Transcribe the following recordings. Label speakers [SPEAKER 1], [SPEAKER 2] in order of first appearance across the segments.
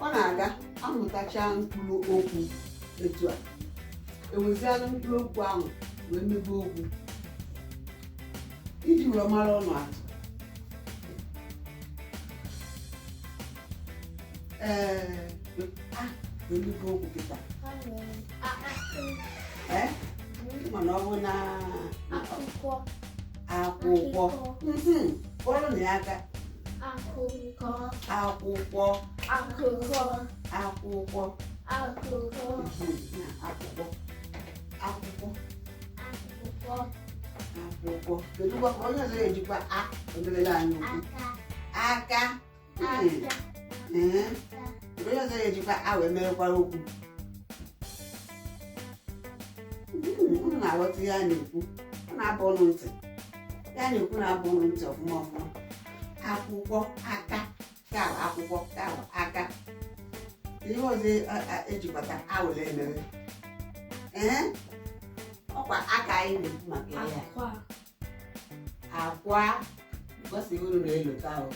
[SPEAKER 1] Ọ na-aga amụtacha mkpụrụ okwu etu a, ewezianụ mkpụrụ okwu ahụ wee mebe okwu iji wee mara ọnụ atụ. Ee, a wee mebe okwu kịta. Ee, mana ọ bụ na
[SPEAKER 2] Akwụkwọ.
[SPEAKER 1] Akwụkwọ. Kpọrọ na ya aka.
[SPEAKER 2] Akwụkwọ.
[SPEAKER 1] Akwụkwọ.
[SPEAKER 2] Akwụkwọ.
[SPEAKER 1] Akwụkwọ.
[SPEAKER 2] Akwụkwọ.
[SPEAKER 1] Na akwụkwọ. Akwụkwọ.
[SPEAKER 2] Akwụkwọ.
[SPEAKER 1] Akwụkwọ. Kedu kwa onye ọzọ ejikwa a obere anyị okwu?
[SPEAKER 2] Aka.
[SPEAKER 1] Aka.
[SPEAKER 2] Aka.
[SPEAKER 1] Ee. Kedu onye ọzọ ejikwa a wee merekwara okwu? Unu na-aghọta ihe a na-ekwu. Ọ na-aba ụnụ ntị. Ihe a na-ekwu na-aba ụnụ ntị ọfụma ọfụma. Akwụkwọ, aka, ka akwụkwọ, ka aka. Ihe ọzọ ejikwata a were emere. Ee, ọkwa aka anyị na-ekwu maka ya.
[SPEAKER 2] Akwa.
[SPEAKER 1] Akwa. Gosi unu na-elota ahụ.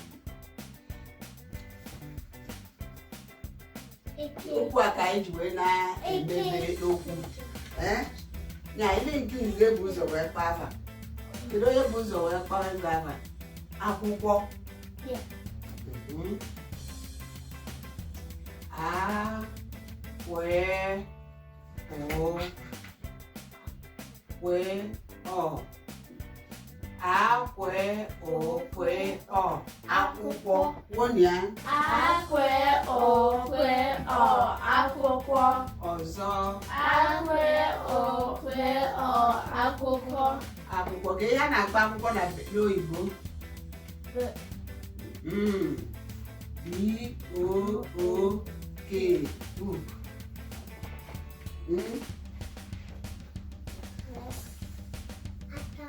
[SPEAKER 1] Okwu a ka anyị ji wee na-emebe okwu. Ee, na ile nke izu ebu ụzọ wee kpaa afa. Kedu onye bụ ụzọ wee kpaa ego afa? Akwụkwọ. A wee o wee ọ. A kwee o kwee ọ. Akwụkwọ. Wọnịa.
[SPEAKER 2] Akwe okwe ọ akwụkwọ.
[SPEAKER 1] Ọzọ.
[SPEAKER 2] Akwe okwe ọ akwụkwọ.
[SPEAKER 1] Akwụkwọ. Ka ihe a na-akpọ akwụkwọ na n'oyibo? B O O K, book.
[SPEAKER 2] Aka.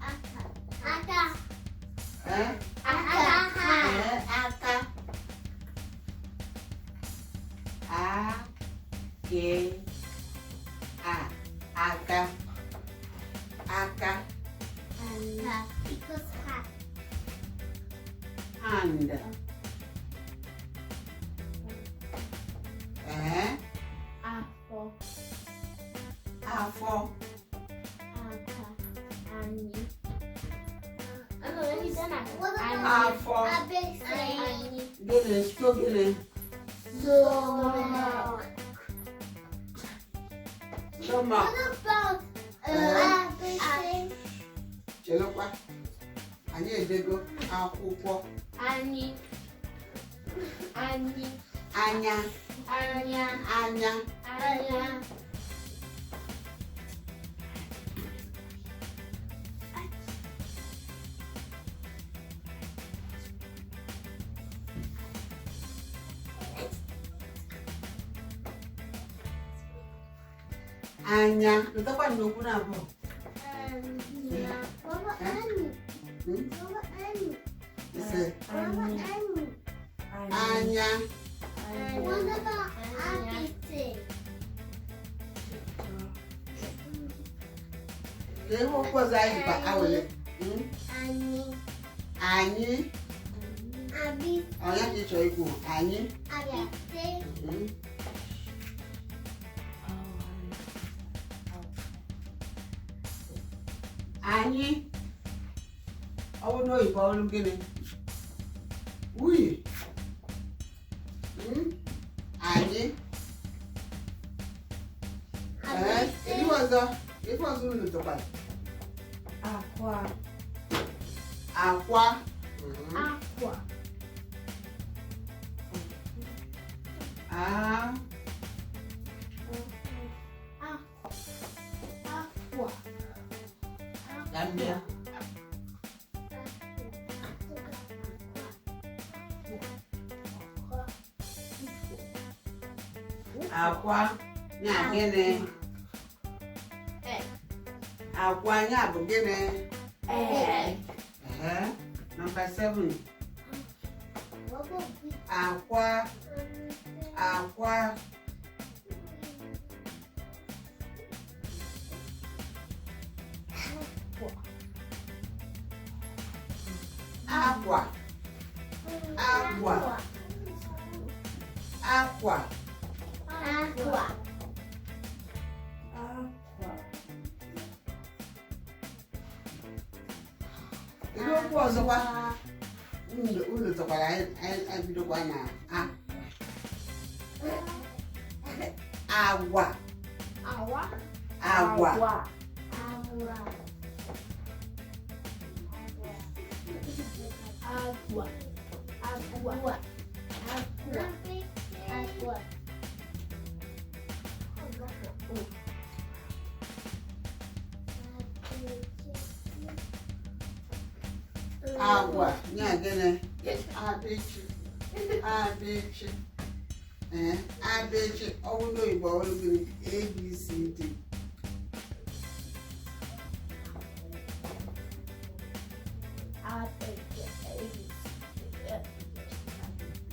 [SPEAKER 2] Aka. Aka.
[SPEAKER 1] Eh?
[SPEAKER 2] Aka.
[SPEAKER 1] Eh, aka. A K A, aka. Aka.
[SPEAKER 2] Aka. Because hat.
[SPEAKER 1] Hand. Eh?
[SPEAKER 2] Afọ.
[SPEAKER 1] Afọ.
[SPEAKER 2] Aka. Anyị.
[SPEAKER 1] Afọ.
[SPEAKER 2] Anyị.
[SPEAKER 1] Gịnị? So gịnị?
[SPEAKER 2] Stomach.
[SPEAKER 1] Stomach.
[SPEAKER 2] What about ABC?
[SPEAKER 1] Chelụkwa. Anyị edego akwụkwọ.
[SPEAKER 2] Anyị. Anyị.
[SPEAKER 1] Anya.
[SPEAKER 2] Anya.
[SPEAKER 1] Anya.
[SPEAKER 2] Anya.
[SPEAKER 1] Anya. Lụtakwa n'okwu na abụọ.
[SPEAKER 2] Anya. What about Annie? What about Annie?
[SPEAKER 1] Ise.
[SPEAKER 2] What about Annie?
[SPEAKER 1] Anya.
[SPEAKER 2] What about ABC?
[SPEAKER 1] Ka ihe okwu ọzọ anyị jikwa awele.
[SPEAKER 2] Anyị.
[SPEAKER 1] Anyị.
[SPEAKER 2] Abi.
[SPEAKER 1] Ọ ya ka ị chọrọ ikwu? Anyị.
[SPEAKER 2] ABC.
[SPEAKER 1] Anyị. Ọ bụ n'oyibo ọrụ gịnị? Wuyi. Anyị. Ee, kedu ihe ọzọ? Ife ọzọ unu tụkwara?
[SPEAKER 3] Akwa.
[SPEAKER 1] Akwa.
[SPEAKER 2] Akwa.
[SPEAKER 1] A.
[SPEAKER 2] Akwa.
[SPEAKER 1] Ka m bịa. Akwa nya gịnị? Akwa nya bụ gịnị?
[SPEAKER 2] Egg.
[SPEAKER 1] Ehe. Nọmba 7. Akwa. Akwa. Akwa. Akwa. Akwa.
[SPEAKER 2] Akwa.
[SPEAKER 3] Akwa.
[SPEAKER 1] Kedu okwu ọzọkwa unu tọkwara anyị bidokwa na a? Agwa.
[SPEAKER 2] Awa.
[SPEAKER 1] Agwa.
[SPEAKER 2] Agwa.
[SPEAKER 3] Agwa.
[SPEAKER 2] Agwa. Agwa. Agwa.
[SPEAKER 1] Agwa. Nya gịnị? Abịchị. Abịchị. Ee, abịchị. Ọ bụrụ n'oyibo, ọ bụrụ gịnị? A B C D.
[SPEAKER 3] A B C A B C D F G H.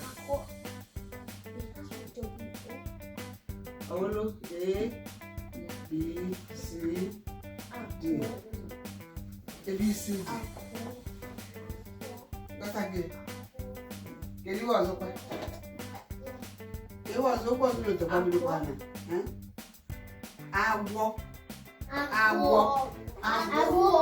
[SPEAKER 2] Akwa. W.
[SPEAKER 1] Ọ bụrụ A B C D. A B C D. Ghọta gị? Kedu ihe ọzọkwa? Kedu ihe ọzọ? Okwu ọzọ lotokwa bidokwa na? Eh? Agwọ. Agwọ. Agwọ.
[SPEAKER 2] Agwọ.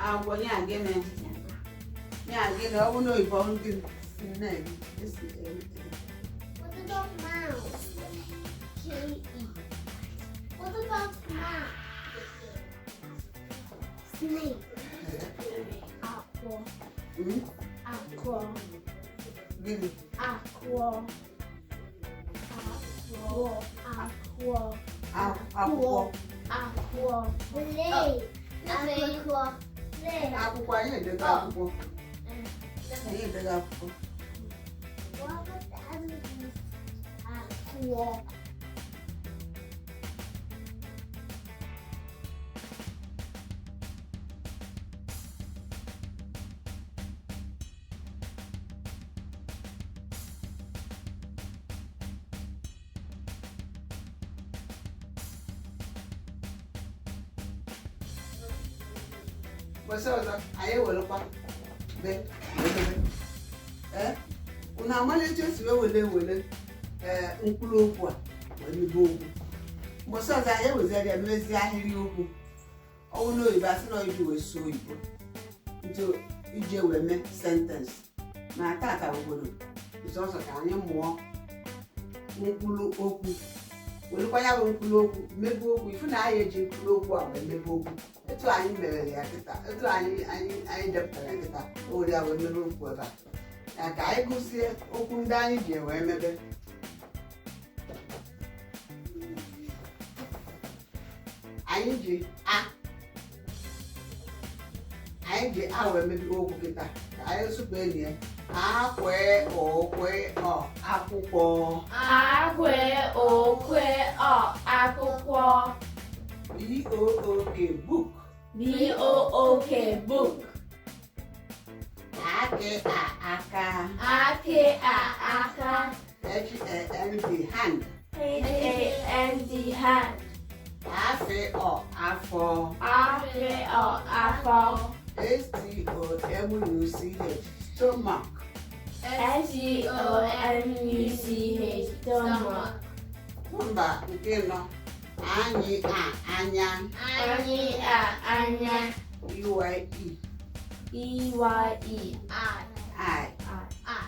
[SPEAKER 1] Agwọ ya gịnị? Ya gịnị? Ọ bụrụ n'oyibo, ọ bụrụ gịnị? Nne gị, S M A.
[SPEAKER 2] What about mouse? K E. What about mouse? Snake.
[SPEAKER 3] Akwa.
[SPEAKER 1] Hmm?
[SPEAKER 3] Akwa.
[SPEAKER 1] Gịnị?
[SPEAKER 3] Akwa. Akwa. Akwa.
[SPEAKER 1] Akwụkwọ.
[SPEAKER 3] Akwa.
[SPEAKER 2] Play. Akwụkwọ. Play.
[SPEAKER 1] Akwụkwọ, anyị edego akwụkwọ. Anyị edego akwụkwọ.
[SPEAKER 2] What about the other piece? Akwụkwọ.
[SPEAKER 1] Ụbọchị ọzọ anyị ewerekwa be wee debe. Ee, unu amala etu esi wee wele wele ee mkpụrụ okwu a wee mebe okwu. Ụbọchị ọzọ anyị eweziri ya mezie ahịrị okwu. Ọwụ n'oyibo, asị na iji wee sụọ oyibo ntụ, iji wee mee sentence. Ma tata obodo sọsọ ka anyị mụọ mkpụrụ okwu, werekwa ya bụ mkpụrụ okwu mebe okwu. Ifu na anyị eji mkpụrụ okwu a wee mebe okwu etu anyị mere ya kịta, etu anyị depụtara ya kịta, o were ya wee mebe okwu ebe a. Ya ka anyị gụzie okwu ndị anyị ji wee mebe. Anyị ji a, anyị ji a wee mebe okwu kịta. Ka anyị sụpụ enyi ya. A kwe o kwe ọ, akwụkwọ.
[SPEAKER 3] Akwe okwe ọ, akwụkwọ.
[SPEAKER 1] B O O K, book.
[SPEAKER 3] B O O K, book.
[SPEAKER 1] A K A, aka.
[SPEAKER 3] A K A, aka.
[SPEAKER 1] H A N D, hand.
[SPEAKER 3] H A N D, hand.
[SPEAKER 1] A F O, afọ.
[SPEAKER 3] A F O, afọ.
[SPEAKER 1] S T O M U C H, stomach.
[SPEAKER 3] S T O M U C H, stomach.
[SPEAKER 1] Nọmba nke nọ, anyị a, anya.
[SPEAKER 3] Anyị a, anya.
[SPEAKER 1] E Y E.
[SPEAKER 3] E Y E.
[SPEAKER 2] I.
[SPEAKER 1] I.
[SPEAKER 2] I.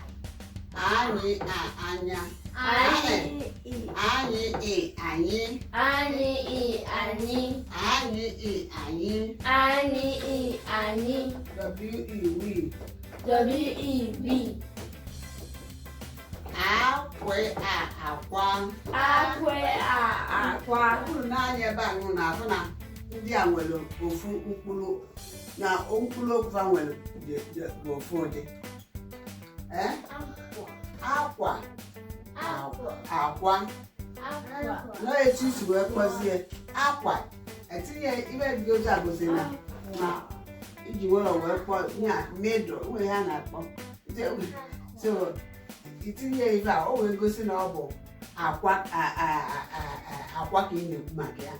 [SPEAKER 1] Anyị a, anya.
[SPEAKER 3] Anyị e.
[SPEAKER 1] Anyị ị, anyị.
[SPEAKER 3] Anyị e, anyị.
[SPEAKER 1] Anyị ị, anyị.
[SPEAKER 3] Anyị e, anyị.
[SPEAKER 1] W E, we.
[SPEAKER 3] W E, we.
[SPEAKER 1] A kwe a, akwa.
[SPEAKER 3] Akwe a, akwa.
[SPEAKER 1] Unu n'anya ebe a, nụ na-afụ na ndị a nwere ofu mkpụrụ na mkpụrụ okwu ha nwere dị ofu ụdị. Ee,
[SPEAKER 2] Akwa.
[SPEAKER 1] akwa.
[SPEAKER 2] Akwa.
[SPEAKER 1] Akwa.
[SPEAKER 2] Akwa.
[SPEAKER 1] Na etu isi wee kpọzie akwa, etinye ibe dị otu a gosi na iji were wee kpọọ ya middle nwe ha na-akpọ. So Itinye ya ife a, o wee gosi na ọ bụ akwa akwa ka ị na-ekwu maka ya.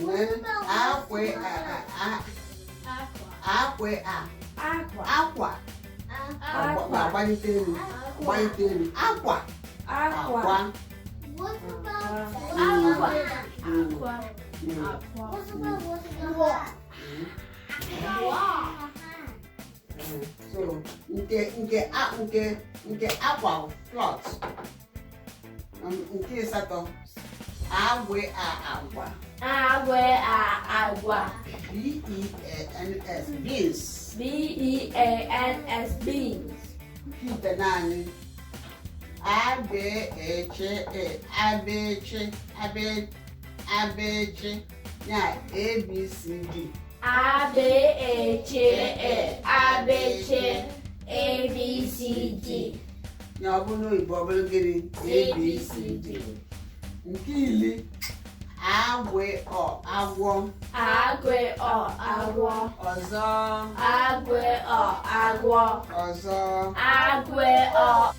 [SPEAKER 1] Wee akwe a a
[SPEAKER 3] Akwa.
[SPEAKER 1] akwe a
[SPEAKER 3] Akwa.
[SPEAKER 1] akwa.
[SPEAKER 3] Akwa.
[SPEAKER 1] Agbalite elu, gbalite elu, akwa.
[SPEAKER 3] Akwa.
[SPEAKER 1] Akwa.
[SPEAKER 2] What about
[SPEAKER 3] Akwa.
[SPEAKER 1] Mm.
[SPEAKER 3] Akwa.
[SPEAKER 1] Mm.
[SPEAKER 3] Akwa.
[SPEAKER 2] What about what?
[SPEAKER 1] So nke a nke akwa plot. Nke asatọ, agwe a agwa.
[SPEAKER 3] Agwe a agwa.
[SPEAKER 1] B E A N S, beans.
[SPEAKER 3] B E A N S, beans.
[SPEAKER 1] Nke ite naanị, A B E C E, A B C, A B, A B C, ya A B C D.
[SPEAKER 3] A B A C A A B C A B C D.
[SPEAKER 1] Ya ọ bụrụ n'oyibo, ọ bụrụ gịnị?
[SPEAKER 3] A B C D.
[SPEAKER 1] Nke ili, agwe ọ agwọ.
[SPEAKER 3] Agwe ọ agwọ.
[SPEAKER 1] Ọzọ.
[SPEAKER 3] Agwe ọ agwọ.
[SPEAKER 1] Ọzọ.
[SPEAKER 3] Agwe ọ.